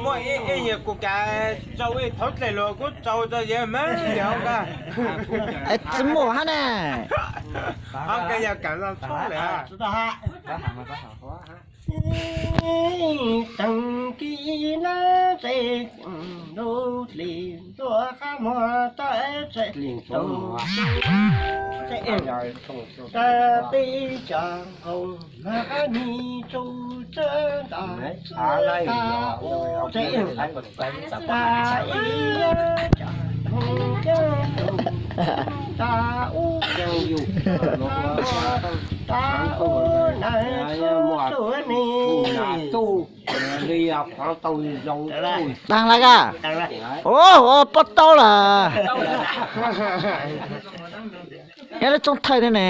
Muaj ib nyuag kuv kav tsau ib thaub dlej los kuj tsau tso yev mas yog ka. Tsis muaj hab ne. Ho ka yog kav los txhob lawm. Teev kis na tsev lub hlis ntuaj qab muag tawm tsev tsev teb tsa nqoo mas qab ni tsu tsab ntas ta u tsev ta ib ta u ta u na tsu ni. Taag lawm ka? Ua, ua pob taub lawm. Yog lub tsoob thawj thiab ne.